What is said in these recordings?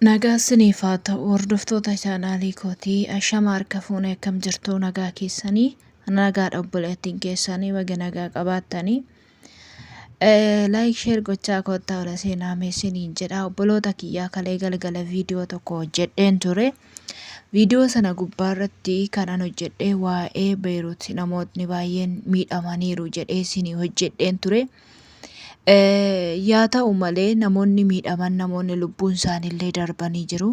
Nagaa isiniif haa ta'u hordoftoota chaanaalii kootii, ashama harka fuune, akkam jirtu? Nagaa keessanii? Nagaadha obboleettiin keessanii, baga nagaa qabaattanii. Like, share gochaa koottaa ola seenaa meesiniin jedha. Obboloota kiyyaa, kalee galgala viidiyoo tokko hojjedheen ture. Viidiyoo sana gubbaa irratti kanan hojjedhee waa'ee Beerut namootni baay'een miidhamaniiru jedhee isinii hojjedheen ture. Yaa ta'u malee namoonni miidhaman, namoonni lubbuun isaaniillee darbanii jiru.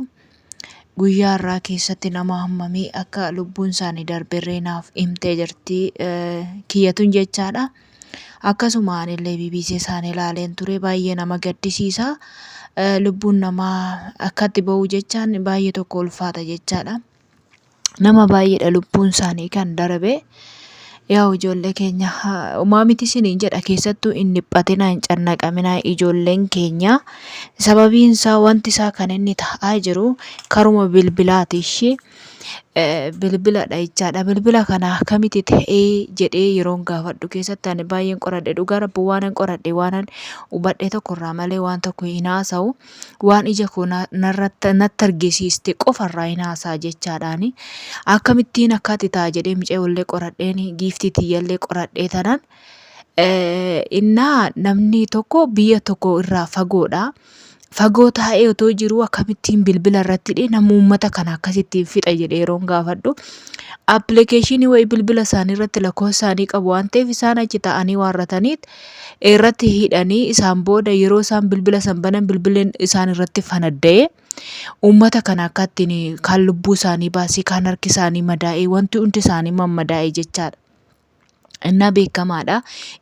Guyyaa har'aa keessatti nama hammamii akka lubbuun isaanii darberree naaf himtee jirti kiyyatun jechaadha. Akkasuma anillee BBC isaanii ilaaleen ture, baay'ee nama gaddisiisa. Lubbuun namaa akkatti ba'u jechaan baay'ee tokko ulfaata jechaadha. Nama baay'eedha lubbuun isaanii kan darbe. Yaa ijoollee keenya, homaa miti isiniin jedha, keessattuu hin dhiphatinaa, hin cannaqaminaa ijoolleen keenya. Sababiin isaa wanti isaa kan inni ta'aa jiru karuma bilbilaati ishii. Bilbiladha jechaadha. Bilbila kana akkamitti ta'ee jedhee yeroon gaafadhu keessatti ani baay'een qoradhe. Dhugaa rabbi, waanan qoradhe, waanan hubadhe tokkorraa malee waan tokko hin haasa'u. Waan ija koo narratti natti argisiiste qofarraa hin haasa'a jechaadhaani. Akkamittiin akkati ta'a jedhee micayoollee qoradheen, giiftii tiyyallee qoradhee tanan innaa namni tokko biyya tokko irraa fagoodha. Fagoo taa'ee otoo jiruu akkamittiin bilbila irratti hidhee nama uummata kana akkasittiin fixa jedhee yeroon gaafadhu. Appilikeeshinii wayii bilbila isaanii irratti lakkoofsa isaanii qabu waan ta'eef, isaan achi taa'anii waarrataniit irratti hidhanii, isaan booda yeroo isaan bilbila san banan bilbilli isaan irratti fanadda'ee uummata kana akka ittiin kaan lubbuu isaanii baasee, kaan harki isaanii madaa'ee, wanti hundi isaanii mammadaa'e jechaadha. Innaa beekamaadha.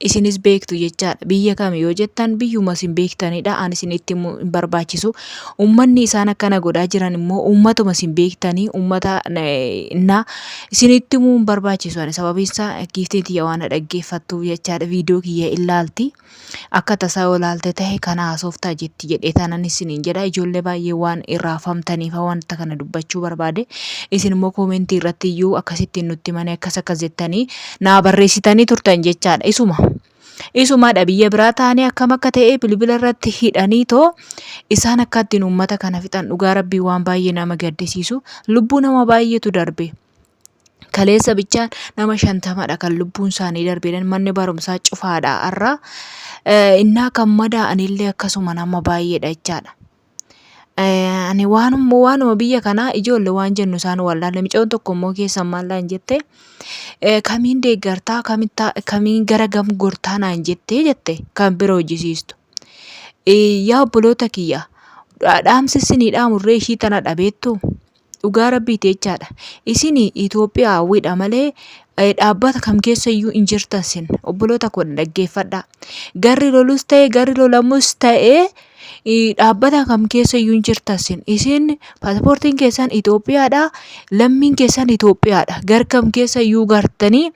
Isinis beektu jechaadha. Biyya kami yoo jettan, biyyuma isin beektanidha. Ani isinitti himuu hin barbaachisu. Uummanni isaan akkana godhaa jiran immoo uummatuma isin beektanii, uummata innaa isinitti himuu hin barbaachisu. Ani sababiin isaa giiftiin tiyya waan na dhaggeeffattuuf jechaadha. Viidiyoo kiyya ilaalti. Akka tasaa yoo ilaalte ta'e kana haasoftaa jetti jedhee tanan isiniin jedha. Ijoollee baay'ee waan irraafamtaniif wanta kana dubbachuu barbaade. Isin immoo koomentii irratti iyyuu akkasittiin nutti himanii, akkas akkas jettanii naa barreessitanii turtan jechaadha. Isuma. Isumadha, biyya biraa taa'anii akkam akka ta'e bilbila irratti hidhanii too isaan akka ittiin uummata kana fixan, dhugaa rabbii waan baay'ee nama gaddisiisu, lubbuu nama baay'eetu darbe. Kaleessa bichaan nama 50dha kan lubbuun isaanii darbe. Manni barumsaa cufaadha har'a. Innaa kan madaa'anillee akkasuma nama baay'eedha jechaadha. Ani waanuma biyya kanaa ijoollee waan jennu isaan wallaalle. Micoon tokko immoo keessan maal naan jette, kamiin deeggartaa, kamiin gara gam gortaa naan jettee jette kan bira hojjisiistu. Yaa obboloota kiyya, dhaamsi isinii dhaamurree ishii tana dhabeettu. Dhugaa rabbiiti jechaadha. Isin Itoophiyaa hawwiidha malee dhaabbata kam keessa iyyuu hin jirtan sin. Obboloota koo, dhaggeeffadhaa. Garri lolus ta'e, garri lolamus ta'e, dhaabbata kam keessa iyyuu hin jirtan sin. Isin paaspoortiin keessan Itoophiyaadha. Lammiin keessan Itoophiyaadha. Gar kam keessa iyyuu gartanii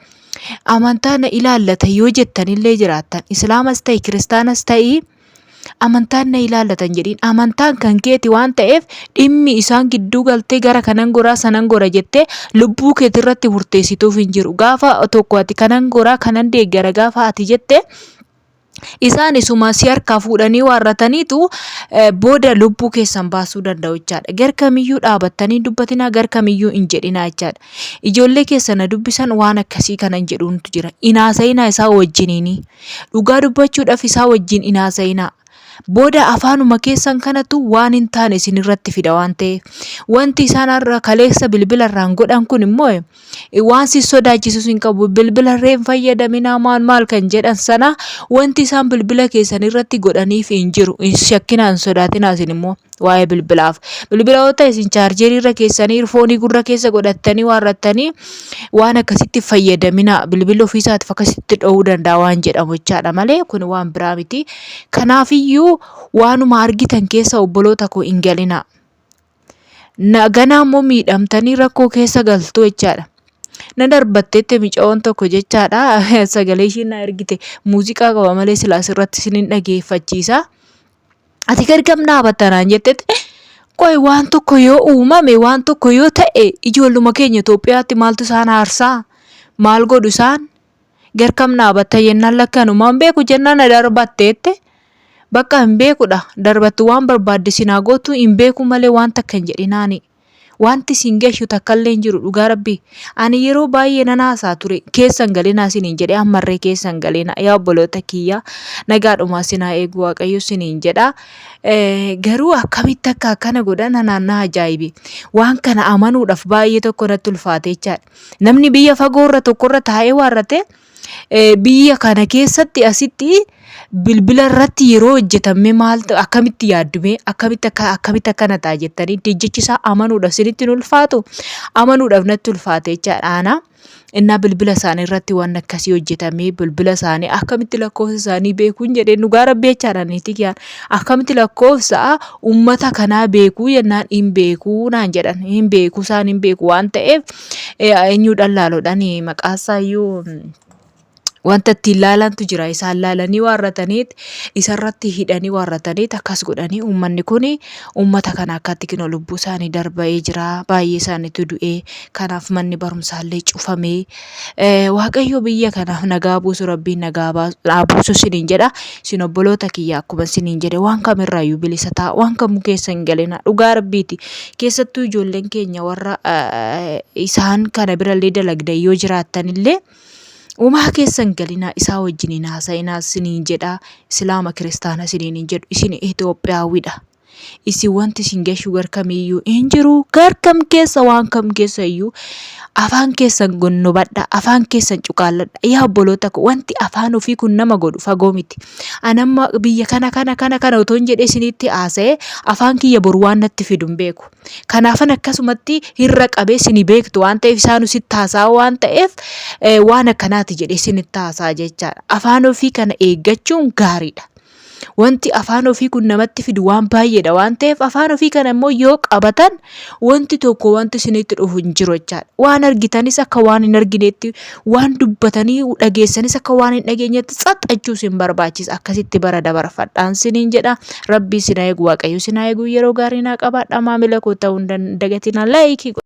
amantaa na ilaallata yoo jettanillee jiraattan, Islaamas ta'e Kiristaanas ta'e, amantaan na ilaallatan jedhiin, amantaan kan keeti waan ta'eef dhimmi isaan gidduu galtee gara kanan goraa sanan gora jettee lubbuu keeti irratti murteessituuf hin jiru. Gaafa tokko ati kanan goraa, kanan deeggara gaafa ati jette, isaan isuma si harkaa fuudhanii waarrataniitu booda lubbuu keessan baasuu danda'u jechaadha. Gar kamiyyuu dhaabattanii dubbatinaa, gar kamiyyuu hin jedhinaa jechaadha. Ijoollee keessan na dubbisan, waan akkasii kanan jedhuuntu jira. Hin haasa'inaa isaa wajjiniini. Dhugaa dubbachuudhaaf isaa wajjin hin haasa'inaa. Booda afaanuma keessan kanatu waan hin taane isin irratti fida waan ta'eef. Wanti isaan har'a kaleessa bilbila irraan godhan kun immoo waan si sodaachisus hin qabu. Bilbila irree hin fayyadaminaa maal maal kan jedhan sana, wanti isaan bilbila keessan irratti godhaniif hin jiru. Hin shakkinaa, hin sodaatinaa isin immoo. Waa'ee bilbilaaf. Bilbila yoo ta'e isin chaarjerii irra keessanii, irfoonii gurra keessa godhattanii waarrattanii waan akkasitti fayyadaminaa. Bilbilli ofiisaatiif akkasitti dho'uu danda'a waan jedhamu jechaadha malee kun waan biraa miti. Kanaafiyyuu waanuma argitan keessa obboloota koo hin galinaa. Ganaa immoo miidhamtanii rakkoo keessa galtu jechaadha. Na darbatteette micayoon tokko jechaadha. Sagalee ishiin na ergite muuziqaa qaba malee silaa asirratti isinin dhageeffachiisa. Ati gargam dhaabatta naan jettetti, qoy, waan tokko yoo uumame, waan tokko yoo ta'e, ijoolluma keenya Itoophiyaatti maaltu isaan aarsaa? Maal godhu isaan? Garkam dhaabatta jennaan, lakkanumaan beeku jennaan na darbatteette. Bakka hin beekudha. Darbattu waan barbaadde isin haa gootu hin beeku malee waan takka hin jedhinaani. Wanti isin gashu takkallee hin jiru dhugaa rabbii. Ani yeroo baay'ee nan haasaa ture keessan galinaa isiniin jedhee ammarree keessan galinaa yaa obboloota kiyya nagaadhumaa isin haa eegu waaqayyo isiniin jedha. Garuu akkamitti akka akkana godhan anaan na ajaa'ibe. Waan kana amanuudhaaf baay'ee tokko natti ulfaate jechaadha. Namni biyya fagoorra tokkorra taa'ee waarrate biyya kana keessatti asitti bilbila irratti yeroo hojjetamee maal akkamitti yaaddumee akkamitti akka akkamitti akkana ta'a jettanii jechi isaa amanuudhaaf isinitti hin ulfaatu amanuudhaaf natti ulfaate jechaadha ana. Innaa bilbila isaanii irratti waan akkasii hojjetamee bilbila isaanii akkamitti lakkoofsa isaanii beekuun jedhee dhugaa rabbii jechaadha niitii kiyaan akkamitti lakkoofsa uummata kanaa beekuu jennaan hin beekuu naan jedhan hin beekuu isaan hin beeku waan ta'eef eenyuudhaan laaloodhaan maqaa isaayyuu wanta ittiin laalantu jira isaan laalanii waarrataniit isarratti hidhanii waarrataniit akkas godhanii uummanni kun uummata kana akkatti kinoo lubbuu isaanii darba'ee jira baay'ee isaaniitu du'ee kanaaf manni barumsaallee cufamee waaqayyo biyya kanaaf nagaa buusu rabbiin nagaa haa buusu isiniin jedha isin obboloota kiyya akkuma isiniin jedhe waan kamirraayyuu bilisa ta'a waan kamuu keessa hin galina dhugaa rabbiiti keessattuu ijoolleen keenya warra isaan kana birallee dalagdan yoo jiraattanillee Umaa keessan galinaa isaa wajjin hin haasa'inaa isiniin jedha. Islaama kiristaana isiniin hin jedhu. Isin Itoophiyaawidha. Isin wanti isin gashu gar kamiyyuu hin jiru. Gar kam keessa waan kam keessa iyyuu afaan keessan gonnobadha. Afaan keessan cuqaalladha. Yaa obboloota koo wanti afaan ofii kun nama godhu fagoo miti. Ani amma biyya kana kana kana kana otoo hin jedhee isinitti haasa'ee afaan kiyya boru waan natti fidu hin beeku. Kanaafan akkasumatti hirra qabee isin beektu waan ta'eef isaanu sitti haasa'a waan ta'eef waan akkanaati jedhee isinitti haasa'a jechaadha. Afaan ofii kana eeggachuun gaariidha. Wanti afaan ofii kun namatti fidu waan baay'eedha waan ta'eef afaan ofii kana immoo yoo qabatan wanti tokko wanti isinitti dhufu hin jiru jechaadha. Waan argitanis akka waan hin argineetti waan dubbatanii dhageessanis akka waan hin dhageenyetti tsaxxachuu isin barbaachisa. Akkasitti bara dabarfadhaan siniin jedha. Rabbii sin haa eegu waaqayyo sin haa eegu yeroo gaarii naa qabaadha maamila koo ta'uu hin dagatinaa laayikii godha.